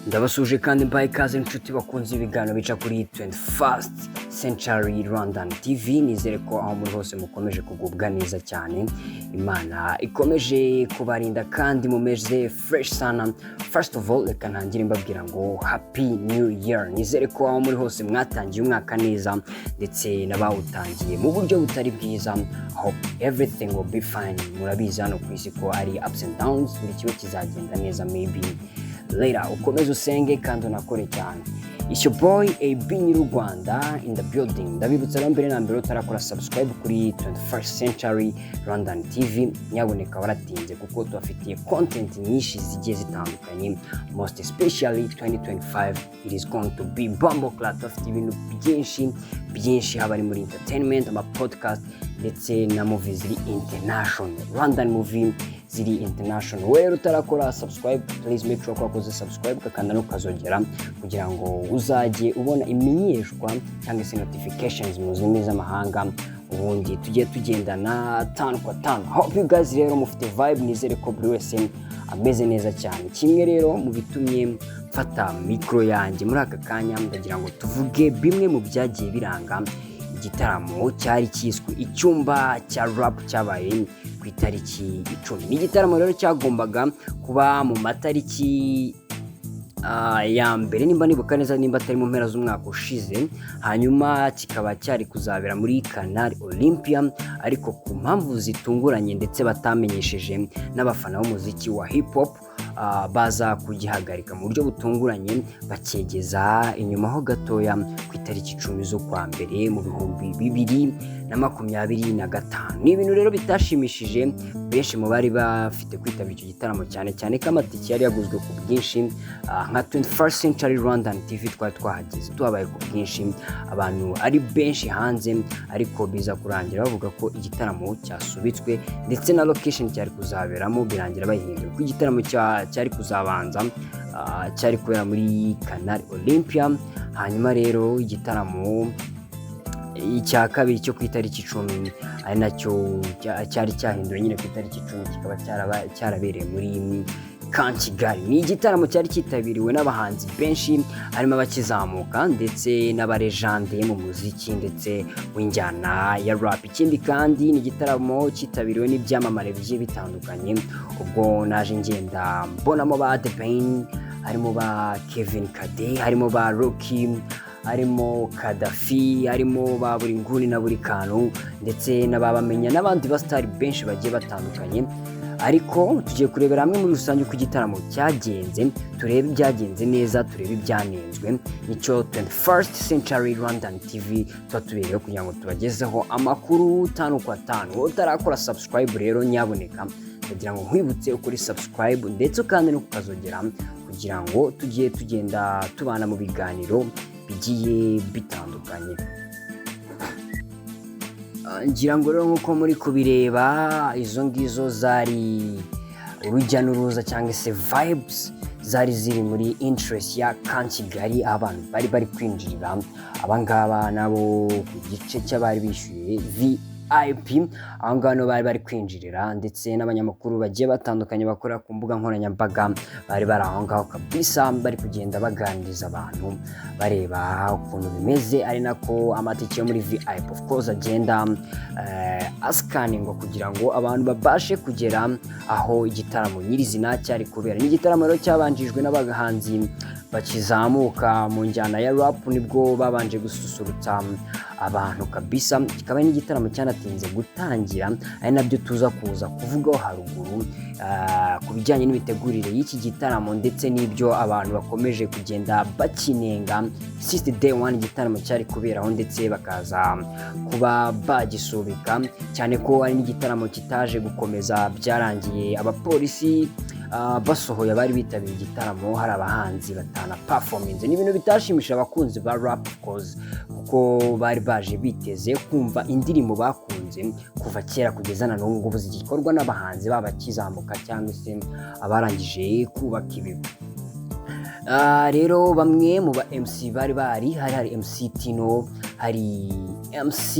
Ndabasuhuje kandi mbaye ikaze, inshuti bakunze ibiganiro bica kuri 21st Century Rwandan TV. Nizere ko aho muri hose mukomeje kugubwa neza cyane, Imana ikomeje kubarinda kandi mumeze fresh sana. First of all, reka ntangire mbabwira ngo happy new year. Nizere ko aho muri hose mwatangiye umwaka neza, ndetse n'abawutangiye mu buryo butari bwiza, hope everything will be fine. Murabizi hano ku isi ko ari ups and downs, buri kimwe kizagenda neza maybe later. Ukomeze usenge kandi unakore cyane. It's your boy AB Nyiri Rwanda in the building. Ndabibutsa rero, mbere na mbere, utarakora subscribe kuri 21st Century Rwandan TV, nyaboneka waratinze, kuko tubafitiye content nyinshi zigiye zitandukanye. Most especially 2025, it is going to be bomboclaat. Tubafitiye ibintu byinshi byinshi, haba ari muri entertainment, ama podcast ndetse na movies ziri international, Rwandan movie ziri international. Wowe rero utarakora subscribe, please make sure ko wakoze subscribe, ugakanda n'ukazogera kugira ngo uzajye ubona imenyeshwa cyangwa se notifications mu zindi z'amahanga, ubundi tujye tugendana tanu kwa tanu. Hope you guys rero mufite vibe. Nizere ko buri wese ameze neza cyane. Kimwe rero mu bitumye mfata mikoro yanjye muri aka kanya, ndagira ngo tuvuge bimwe mu byagiye biranga igitaramo cyari cyiswe Icyumba cya Rap, cyabaye ku itariki 10. Ni igitaramo rero cyagombaga kuba mu matariki ya mbere, nimba nibuka neza, nimba atari mu mpera z'umwaka ushize, hanyuma kikaba cyari kuzabera muri Canal Olympia, ariko ku mpamvu zitunguranye ndetse batamenyesheje n'abafana b'umuziki wa hip hop, baza kugihagarika mu buryo butunguranye, bacyegeza inyuma ho gatoya ku itariki 10 z'ukwa mbere mu 2025. Ni ibintu rero bitashimishije benshi mu bari bafite kwitabira icyo gitaramo, cyane cyane ko amatike yari yaguzwe ku bwinshi. Nka 21st Century Rwandan TV twari twahageze, tuhabaye ku bwinshi, abantu ari benshi hanze, ariko biza kurangira bavuga ko igitaramo cyasubitswe, ndetse na location cyari kuzaberamo birangira bayihinduye, kuko igitaramo cyari kuzabanza cyari kubera muri Canal Olympia, hanyuma rero igitaramo icya kabiri cyo ku itariki 10, ari nacyo cyari cyahinduwe nyine ku itariki 10, kikaba cyarabereye muri Camp Kigali. Ni igitaramo cyari cyitabiriwe n'abahanzi benshi, harimo abakizamuka ndetse n'aba legend mu muziki ndetse w'injyana ya rap. Ikindi kandi, ni igitaramo cyitabiriwe n'ibyamamare bigiye bitandukanye. Ubwo naje ngenda mbonamo ba The Ben, harimo ba Kevin Kade, harimo ba Rocky, harimo Kadafi, harimo ba buri nguni na buri kantu, ndetse n'ababamenya n'abandi basitari benshi bagiye batandukanye. Ariko tugiye kurebera hamwe muri rusange uko igitaramo cyagenze, turebe ibyagenze neza, turebe ibyanenzwe. Nicyo 21st Century Rwandan TV tuba tubereyeho, kugira ngo tubagezeho amakuru tanu kwa tanu. Wowe utarakora subscribe rero, nyaboneka ndagira ngo nkwibutse ukuri subscribe, ndetse kandi no kukazogera, kugira ngo tujye tugenda tubana mu biganiro bigiye bitandukanye. Ngira ngo rero nk'uko muri kubireba, izo ngizo zari urujya n'uruza cyangwa se vibes zari ziri muri entrance ya Camp Kigali, aho abantu bari bari kwinjirira. Abangaba nabo ku gice cy'abari bishyuye VIP, aho ngaho niho bari bari kwinjirira, ndetse n'abanyamakuru bagiye batandukanye bakora ku mbuga nkoranyambaga bari bari aho ngaho kabisa, bari kugenda baganiriza abantu, bareba ukuntu bimeze, ari nako amatike yo muri VIP of course agenda asikaningwa kugira ngo abantu babashe kugera aho igitaramo nyirizina cyari kubera. Ni igitaramo rero cyabanjijwe n'abahanzi bakizamuka mu njyana ya rap, nibwo babanje gususurutsa abantu kabisa. Kikaba ari n'igitaramo cyanatinze gutangira, ari nabyo tuza kuza kuvugaho haruguru ku bijyanye n'imitegurire y'iki gitaramo ndetse n'ibyo abantu bakomeje kugenda bakinenga since day one igitaramo cyari kuberaho, ndetse bakaza kuba bagisubika, cyane ko ari n'igitaramo kitaje gukomeza. Byarangiye abapolisi basohoye abari bitabiriye igitaramo, hari abahanzi batana performance. Ni ibintu bitashimishije abakunzi ba rap of course, kuko bari baje biteze kumva indirimbo bakunze kuva kera kugeza na n'ubu ngubu zigikorwa n'abahanzi baba bakizamuka cyangwa se abarangije kubaka ibigwi. Rero bamwe mu ba MC bari bari hari MC Tino, hari MC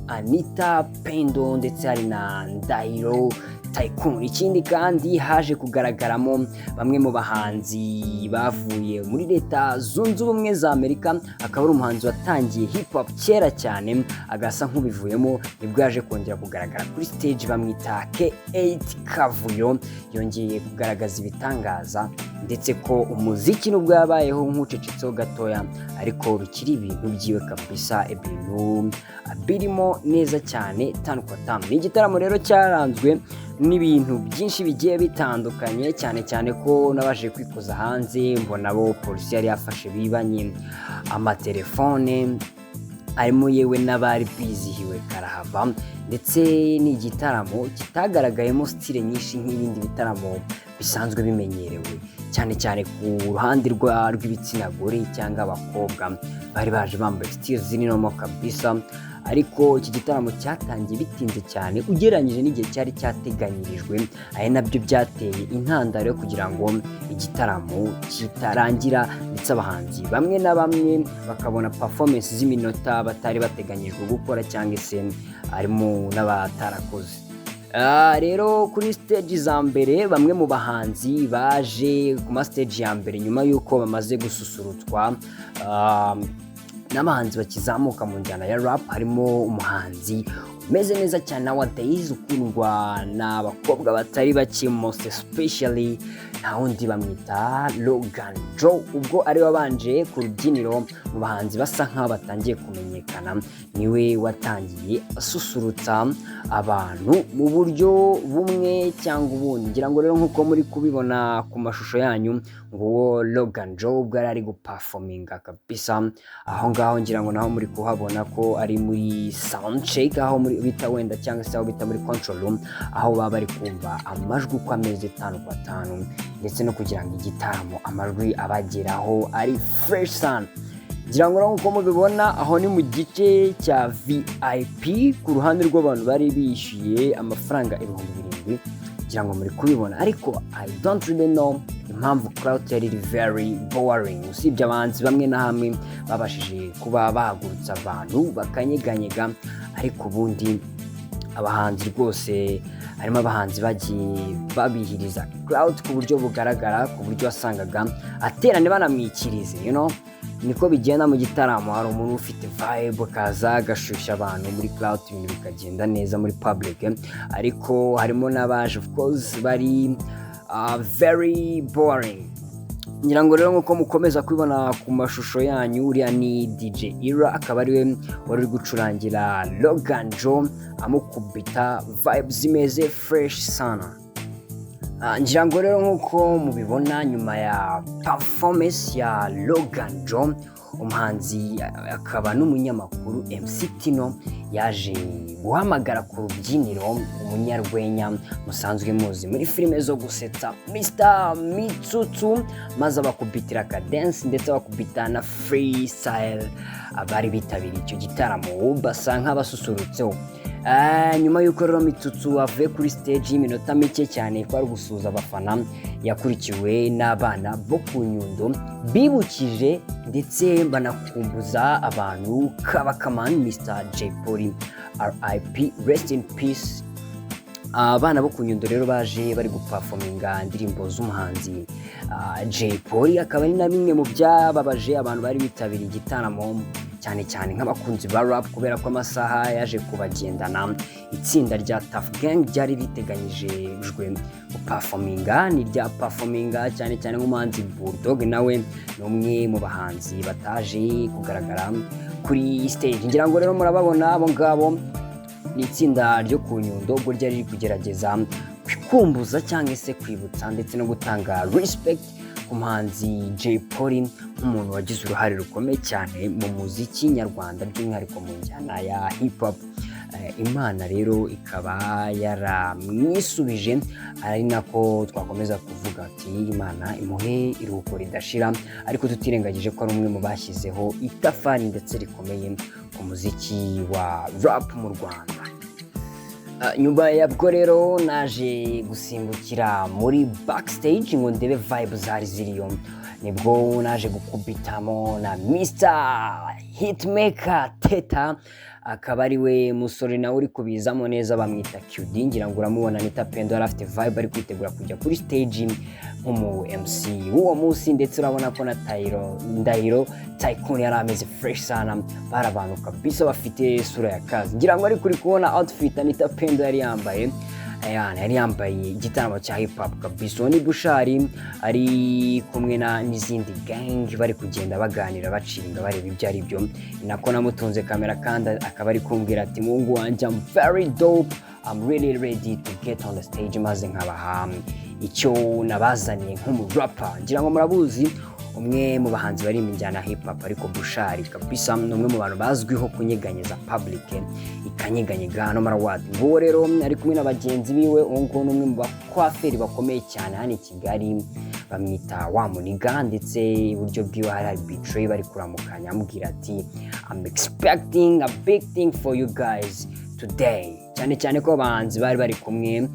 Anita Pendo, ndetse hari na Ndahiro. Tycoon. Ikindi kandi, haje kugaragaramo bamwe mu bahanzi bavuye muri Leta Zunze Ubumwe za Amerika, akaba ari umuhanzi watangiye hip hop kera cyane agasa nk'ubivuyemo, nibwo yaje kongera kugaragara kuri stage, bamwita K8 Kavuyo. Yongeye kugaragaza ibitangaza, ndetse ko umuziki nubwo yabayeho nk'ucecetseho gatoya, ariko bikiri ibintu byiwe kabisa, ibintu birimo neza cyane tanu kwa tanu. Ni igitaramo rero cyaranzwe n'ibintu byinshi bigiye bitandukanye, cyane cyane ko nabashije kwikoza hanze mbona abo polisi yari yafashe bibanye amatelefone, harimo yewe n'abari bizihiwe karahava. Ndetse ni igitaramo kitagaragayemo style nyinshi nk'ibindi bitaramo bisanzwe bimenyerewe, cyane cyane ku ruhande rw'ibitsina gore cyangwa abakobwa bari baje bambaye style zirimo kabisa. Ariko iki gitaramo cyatangiye bitinze cyane ugereranyije n'igihe cyari cyateganyirijwe, ari nabyo byateye intandaro yo kugira ngo igitaramo kitarangira, ndetse abahanzi bamwe na bamwe bakabona performance z'iminota batari bateganyijwe gukora, cyangwa se harimo n'abatarakoze. Rero kuri stage za mbere, bamwe mu bahanzi baje ku ma stage ya mbere nyuma y'uko bamaze gususurutswa n'abahanzi bakizamuka mu njyana ya rap, harimo umuhanzi umeze neza cyane nowadays ukundwa n'abakobwa batari bake, most especially, nta wundi bamwita Logan Joe. Ubwo ari wabanje ku rubyiniro mu bahanzi basa nk'aho batangiye kumenyekana, niwe watangiye asusurutsa abantu mu buryo bumwe cyangwa ubundi. Ngira ngo rero nk'uko muri kubibona ku mashusho yanyu, nguwo Logan Joe ubwo yari ari guperforminga kabisa aho ngaho. Ngira ngo naho muri kuhabona ko ari muri sound check, aho muri bita wenda cyangwa se aho bita muri control room, aho baba bari kumva amajwi uko ameze tanu kwa tanu, ndetse no kugira ngo igitaramo amajwi abageraho ari fresh sana. Ngira ngo nk'uko mubibona, aho ni mu gice cya VIP ku ruhande rw'abantu bari bishyuye amafaranga 7000. Ngira ngo muri kubibona, ariko I don't really know impamvu crowd yari iri very boring, usibye abahanzi bamwe na hamwe babashije kuba bahagurutsa abantu bakanyeganyega. Ariko ubundi abahanzi rwose, harimo abahanzi bagiye babihiriza crowd ku buryo bugaragara, ku buryo wasangaga aterane banamwikirize. Niko bigenda mu gitaramo, hari umuntu ufite vibe akaza agashyushya abantu muri crowd, ibintu bikagenda neza muri public. Ariko harimo n'abaje of course bari very boring. Ngira ngo rero nk'uko mukomeza kubibona ku mashusho yanyu, uriya ni DJ Ira, akaba ariwe wari uri gucurangira Logan Joe, amukubita vibes zimeze fresh sana. Ngira ngo rero nk'uko mubibona, nyuma ya performance ya Logan Joe, umuhanzi akaba n'umunyamakuru MC Tino yaje guhamagara ku rubyiniro umunyarwenya musanzwe muzi muri filime zo gusetsa, Mr Mitsutsu, maze abakubitira akadensi ndetse abakubita na freestyle. Abari bitabiriye icyo gitaramo basa nk'abasusurutseho. Nyuma y'uko rero Mitsutsu avuye kuri stage y'iminota mike cyane ko ari gusuhuza abafana, yakurikiwe n'abana bo ku Nyundo bibukije ndetse banakumbuza abantu Kabakaman Mr Jay Polly, RIP, rest in peace. Abana bo ku Nyundo rero baje bari guperforminga indirimbo z'umuhanzi Jay Polly, akaba ari na bimwe mu byababaje abantu bari bitabiriye igitaramo, cyane cyane nk'abakunzi ba rap, kubera ko amasaha yaje kubagendana. Itsinda rya Tuff Gang ryari riteganyijwe guperforminga ni rya performinga, cyane cyane nk'umuhanzi Bulldog, nawe ni umwe mu bahanzi bataje kugaragara kuri stage. Ngira ngo rero murababona abo ngabo, ni itsinda ryo ku Nyundo, ubwo ryari riri kugerageza kumbuza cyangwa se kwibutsa ndetse no gutanga respect ku muhanzi Jay Polly, nk'umuntu wagize uruhare rukomeye cyane mu muziki nyarwanda, by'umwihariko mu njyana ya hip hop. Imana rero ikaba yaramwisubije, ari nako twakomeza kuvuga ati Imana imuhe iruhuko ridashira, ariko tutirengagije ko ari umwe mu bashyizeho itafari ndetse rikomeye ku muziki wa rap mu Rwanda. Nyuma yabwo rero naje gusimbukira muri backstage ngo ndebe vibe zari ziriyo, nibwo naje gukubitamo na Mr Hitmaker Teta. Akaba ari we musore nawe uri kubizamo neza, bamwita QD. Ngira ngo uramubona, Anita Pendo yari afite vibe, ari kwitegura kujya kuri stage nk'umu MC w'uwo munsi. Ndetse urabona ko na Tayiro Ndahiro Tycoon yari ameze fresh sana. Bari abantu kabisa bafite isura ya kazi. Ngira ngo ariko uri kubona outfit Anita Pendo yari yambaye. Ayana yari yambaye igitaramo cya hip hop kabisa. Uwo ni Bushari ari kumwe na n'izindi gang, bari kugenda baganira, bacinga, bareba ibyo ari byo. Ni nako namutunze kamera, kandi akaba ari kumbwira ati: "Muhungu wanjye, I'm very dope, I'm really ready to get on the stage maze nkabaha icyo nabazaniye nk'umurapa." Ngira ngo murabuzi, umwe mu bahanzi bari mu njyana ya hip hop. Ariko Bushari kabisa ni umwe mu bantu bazwiho kunyeganyeza public, ikanyeganyega no matter what. Nguwo rero ari kumwe na bagenzi biwe. Uwo nguwo ni umwe mu bakwaferi bakomeye cyane hano i Kigali, bamwita wa Muniga. Ndetse iburyo bwiwe hari Betray, bari kuramukanya, amubwira ati: "I'm expecting a big thing for you guys today." Cyane cyane ko abahanzi bari bari kumwe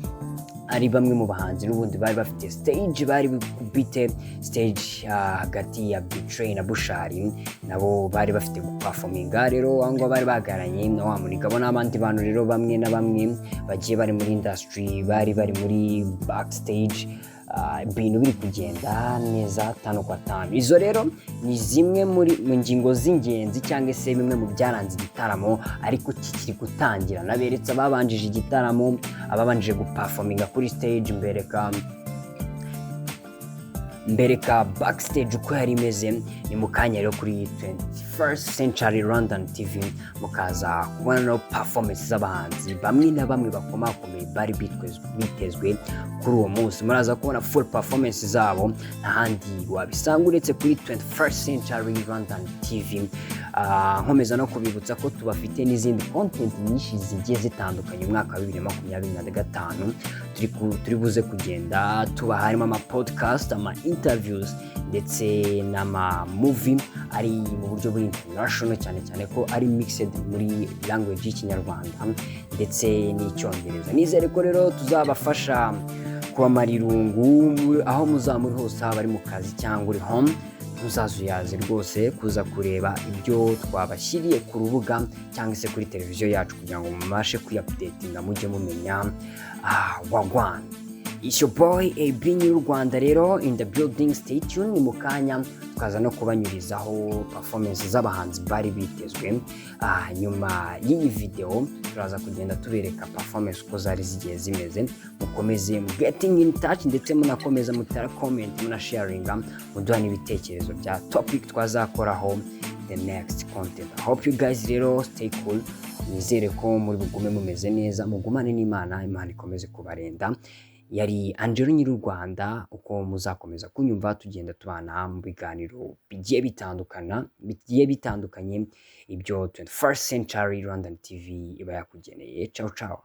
ari bamwe mu bahanzi n'ubundi bari bafite stage, bari bukubite stage hagati ya Betray na Bushari, nabo bari bafite guperforminga. Rero aho ngaho bari bahagararanye na wa Muniga bo n'abandi bantu rero bamwe na bamwe bagiye bari muri industry, bari bari muri backstage, ibintu biri kugenda neza tanu kwa tanu. Izo rero ni zimwe muri mu ngingo z'ingenzi cyangwa se bimwe mu byaranze igitaramo, ariko kikiri gutangira. Naberetse ababanjije igitaramo, ababanjije guperforminga kuri stage, mbereka backstage uko yari imeze. Ni mu kanya rero kuri 21st Century Rwandan TV mukaza kubona no performance z'abahanzi bamwe na bamwe bakomakomeye bari bitezwe kuri uwo munsi. Muraza kubona full performance zabo, nta handi wabisanga uretse kuri 21st Century Rwandan TV. Nkomeza no kubibutsa ko tubafite n'izindi content nyinshi zigiye zitandukanye. Umwaka wa 2025 turi buze kugenda tuba harimo ama podcast, ama interviews, ndetse n'ama movie ari mu buryo buri international, cyane cyane ko ari mixed muri language y'Ikinyarwanda ndetse n'Icyongereza. Nizere ko rero tuzabafasha kubamara irungu aho muzaba muri hose, haba ari mu kazi cyangwa uri home. Ntuzazuyaze rwose kuza kureba ibyo twabashyiriye ku rubuga cyangwa se kuri televiziyo yacu, kugira ngo mubashe kwiyupdatinga, mujye mumenya wagwan. It's your boy AB Nyiri Rwanda rero in the building. Stay tuned, ni mu kanya tukaza no kubanyurizaho performance z'abahanzi bari bitezwe. Nyuma y'iyi video turaza kugenda tubereka performance uko zari zigiye zimeze. Mukomeze mu getting in touch, ndetse munakomeza mutara comment, munasharinga, muduha n'ibitekerezo bya topic twazakoraho the next content. I hope you guys rero stay cool. Nizere ko muri bugume mumeze neza, mugumane n'Imana, Imana ikomeze kubarinda. Yari Angelo Nyiri u Rwanda. Uko muzakomeza kunyumva, tugenda tubana mu biganiro bigiye bitandukana, bigiye bitandukanye, ibyo 21st Century Rwandan TV iba yakugeneye. Ciao ciao.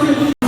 Thank you.